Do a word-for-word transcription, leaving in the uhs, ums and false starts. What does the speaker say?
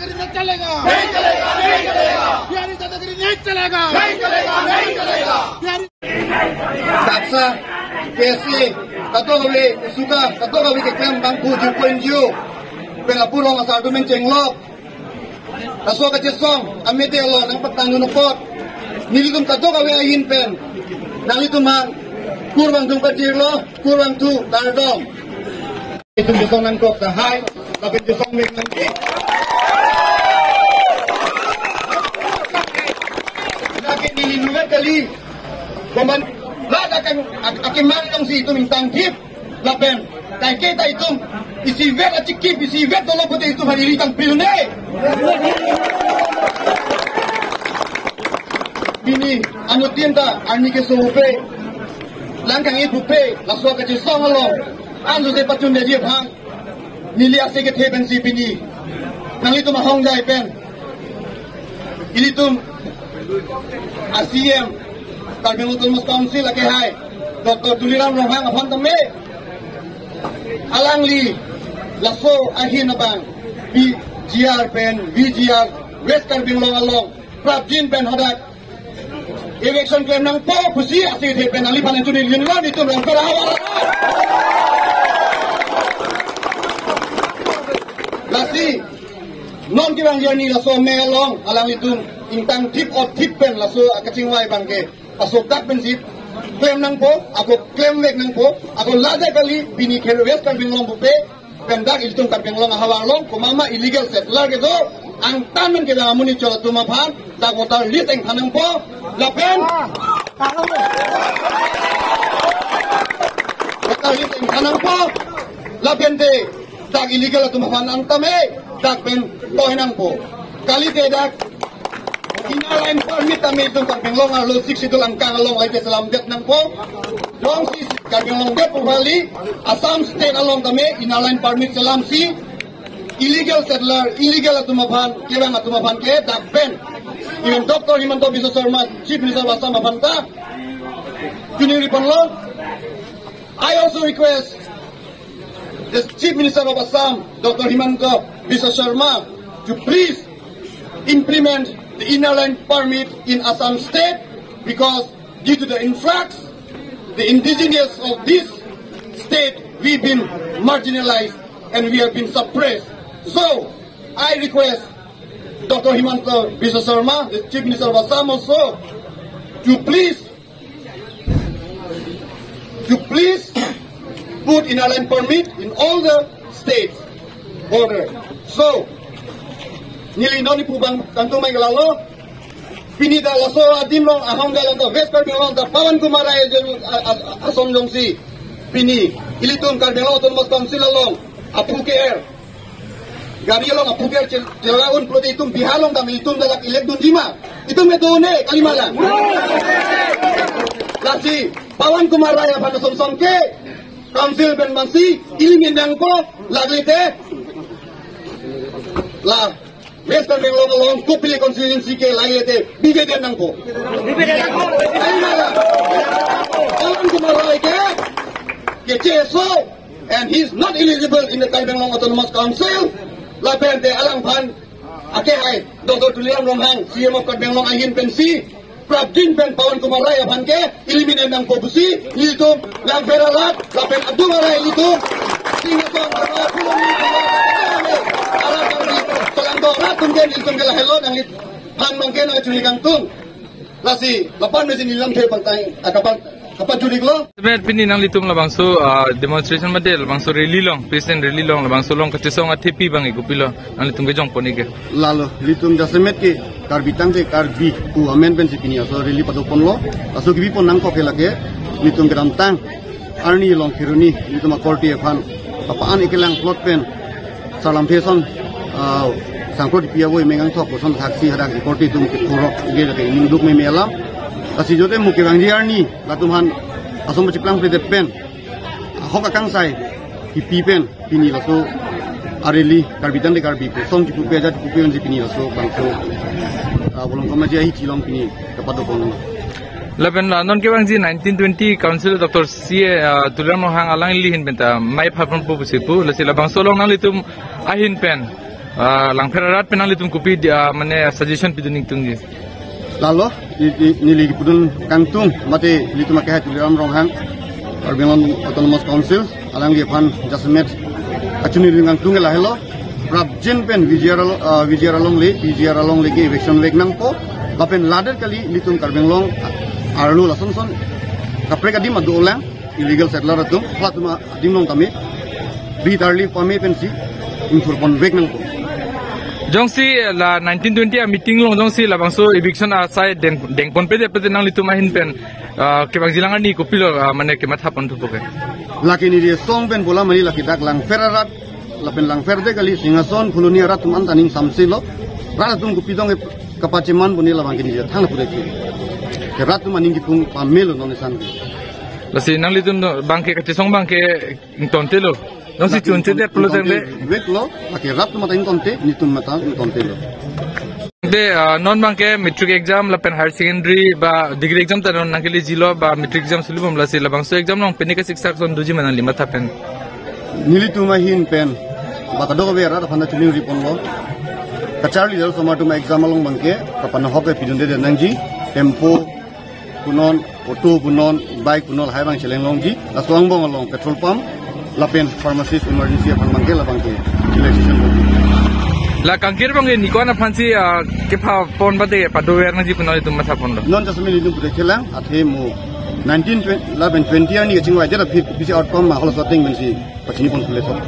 नहीं चलेगा, नहीं चलेगा, नहीं चलेगा। बिहारी दादागिरी नहीं चलेगा, नहीं चलेगा, नहीं चलेगा। Bihari Daksa, K S A, kadokave, suka, kadokave keklem abang pu ju point ju. Pen lapu along asar dumen chenglok. Laso kachesong amede along nangpatangdun apot, nelitum kadokave ahin pen nanglitum aphan kurvangthu kachirlo, kurvangthu kardom. Itum chesong nangkok tahai, lapen chesong mek nangji. Lake neli nuvet kali, komat, la akang, ak-, akemang alongsi itum ingtangthip. Lapen kaike ta itum isivet achikip, isivet dolo pute itum hari ritang pilne. Pini anuttin ta arni keso pupe, lang kangit pupe, laso kachesong along ansose pachundeji aphan neli ase kethe pensi pini nanglitum ahongjai pen ilitum a-C E M Karbi Anglong Autonomous Council akehai Doctor Tuliram Ronghang aphan tame alangli laso ahin abang P G R pen V G R West Karbi Anglong along prapjin pen hadak eviction klem nangpo pusi ase kethe pen nangliphan chunil yun lo, itum lang pera awar. Lasi non kevangji arni laso amei along alanglitum ingtangthip otthip pen laso akachingvai abangke laso dak pensi klem nangpo, ako klemvek nangpo, ako ladak kali pini ke West Karbi Anglong pupe, pen dak ilitum Karbi Anglong ahavar along komatma illegal settler kedo, angtan men kedang amonit chot atum aphan dak voter list ingthan nangpo, lapen voter list ingthan nangpo, lapen te dak illegal atum aphan angtan me dak pen toi nangpo. Kalite dak Inner Line Permit tame itum Karbi Anglong arlo Sixth Schedule angkang along lahai ke selamdet nangpo. Jongsi Karbi Anglong det pu kali, Assam State along tame Inner Line Permit selamsi illegal settler, illegal atum aphan, kevang atum aphan ke dak pen even Doctor Himanta Biswa Sarma, Chief Minister of Assam aphan ta chuningri ponlo. I also request the Chief Minister of Assam, Doctor Himanta Biswa Sarma, to please implement the Inner Line Permit in Assam State, because due to the influx, the indigenous of this state, we've been marginalized and we have been suppressed. So, I request Doctor Himanta Biswa Sarma, the Chief Minister of Assam also, to please to please put Inner Line Permit in all the states border. So, neli non ipu abang tangtung mai lalo. Pini ta laso adim along ahongjai along ta West Karbi Anglong ta Pawan Kumar Rai ajo a, a, a, ason jongsi pini ilitum Karbi Anglong Autonomous Council along aphu ke-er, gari along aphu ke-er chel-, chela un pulote itum Bihar along tame itum ta lak elect dunji ma? Itum me do ne, kali ma la? Lasi Pawan Kumar Rai aphan ason ason ke council pen mansi eliminate nangpo, lake te la West Karbi Anglong along Kopili constituency ke lake te biveden nangpo. Kali ma la? Pawan Kumar Rai ke, ke cheso, and he is not eligible in the Karbi Anglong Autonomous Council. Lapen te alangphan akehai Doctor Tuliram Ronghang, C E M of Karbi Anglong ahin pensi prapjin pen Pawan Kumar Rai aphan ke eliminate nangpo pusi nelitum lang pera rat lapen adung arai ilitum sing atong arat pulong ni arat kami telang dong rat tum ke nelitum ke lahelo nangliphan abang ke nangchuri kangtung. Lasi lapan mesin ilam the pangtai akapan kapan churi lo. Sebenarnya pini nanglitum labangso, ah, demonstration mate labangso rally along, peace and rally along, labangso along kachesong athepi abang ikupilo nanglitum kejong pon ik ke? Lalo, ilitum jasemet ke Karbi tangte Karbi pu amen pensi pini laso rally padoponlo. Laso kebi pon nangkok ke lake, ilitum kedamtang arni along Kheroni, ilitum akorte aphan apa an ekelang plot pen Salam theson, ah, sangkot ipi avo imeng angthok koson thaksi hadak ikorte atum ke thurok ge lake ining duk meme alam. Lasi jodi mo kevangji arni latum aphan asom chiklang pede pen ahok akangsai kipi pen pini laso a-rally Karbi tangte Karbi pu song kipu pe ajat kipu pe onji pini laso bangso, ah, bolong kamaji ahi chilong pini kapadopon. Lapen la non kevangji nineteen twenty Council Doctor C A, ah, Tuliram Ronghang alangli ahin pen ta mai pharpon pu pusi pu, lasi labangso along nanglitum ahin pen Ah, Langpher arat pen nanglitum kopi di, ah, mane suggestion pidun ingtungji? Lalo, i, i, neli kipudun kangtung, mate ilitum akehai Tuliram Ronghang, Karbi Anglong Autonomous Council, alangliphan jasemet kachinidun kangtung ke lahelo, prapjin pen V G R alo-, ah, V G R alongle, V G R alongle ke eviction vek nangpo, lapen ladet kali ilitum Karbi Anglong arlo lasonson kaprek adim ado-olang, illegal settler atum, plat ma adim along tame, bit arli pame pensi, ingthur pon vek nangpo. Jongsi la nineteen twenty a meeting along jongsi labangso eviction asai deng, dengponpe det pete nanglitum ahin pen, ah, kevangjilang arni kopilo, ah, mane kematha pon thupo ke? Lake neli asong pen bola mani lake dak Langpher arat, lapen Langpher det kali Singhason Phuloni arat atum anta ning samselo, rat atum kopi dong kapacheman pu neli labang ke neli thang lapu det ke. Ke rat atum aning kipung pamelo non isan. Lasi nanglitum do bang ke kachesong bang ke ingtontelo. Jongsi chunche det pulo tangte. Veklo, lake rat atum mata ingtonte, nelitum mata ingtontelo. De, ah, non bang ke matric exam lapen higher secondary ba degree exam ta non nangkele jilo ba matric exam sulu bom, lasi labangso exam along pini ke siksak son doji ma nangli matha pen? Nelitum ahin pen, ba kadokave arat aphan ta chuningri ponlo. Kacharli dal osomar atum exam along bang ke, kapanahok ke pidunde det nangji, tempo punon, auto punon, bike punon, lahai bang cheleng longji, laso angbong along petrol pump, lapen pharmacist emergency aphan bang ke, labang ke relaxation longji. La kangkir bang ke niko-an aphansi, ah, kepha pon bade pado ver nangji pu nanglitum matha ponlo? Non jasemet nelitum pute chelang, athe mo nineteen twenty, lapen twenty arni kachingvai det aphi pisi outcome ma holo soteng pensi pachini pon pule thok.